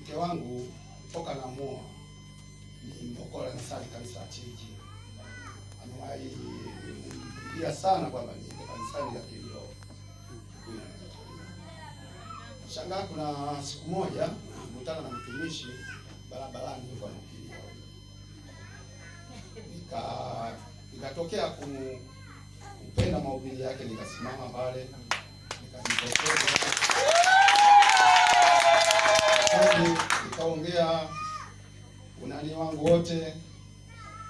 Mke wangu toka namuoa ni mlokole, anasali kanisa la TG. Amewahi pia sana kwamba niende kanisani, lakini leo shangaa, kuna siku moja nilikutana na mtumishi barabarani yuko anahubiria. Nikatokea kupenda mahubiri yake, nikasimama pale nikajitokeza, nikaongea unani wangu wote,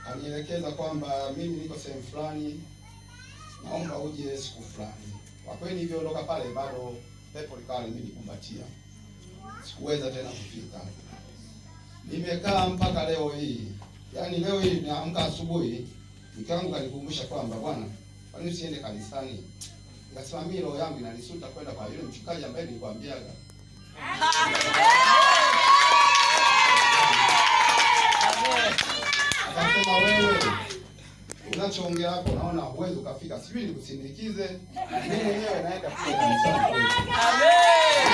kanielekeza kwamba mimi niko sehemu fulani, naomba uje siku fulani. Kwa kweli nilivyoondoka pale bado pepo likawa limenikumbatia, sikuweza tena kufika. Nimekaa mpaka leo hii. Yaani leo hii naamka asubuhi, mke wangu kanikumbusha kwamba bwana, kwa nini usiende kanisani? Nikasema mimi roho yangu inalisuta kwenda kwa yule mchungaji ambaye nilikwambiaga. Akasema wewe unachoongea hapo naona huwezi ukafika, sijui nikusindikize. Mimi mwenyewe naenda kule kanisani. Amen.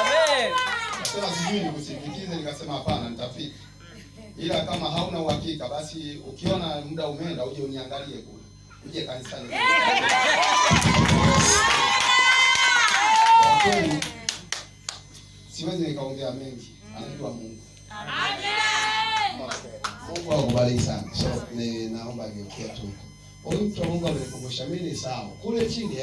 Amen. Akasema sijui nikusindikize, nikasema hapana, nitafika. Ila kama hauna uhakika basi ukiona muda umeenda uje uniangalie kule. Uje kanisani. Kwa kweli siwezi nikaongea mengi, anajua Mungu. Amen. Okay. Mungu akubariki sana. So ni naomba geukia tu. Huyu mtu wa Mungu amenikumbusha mimi ni sawa. Kule chini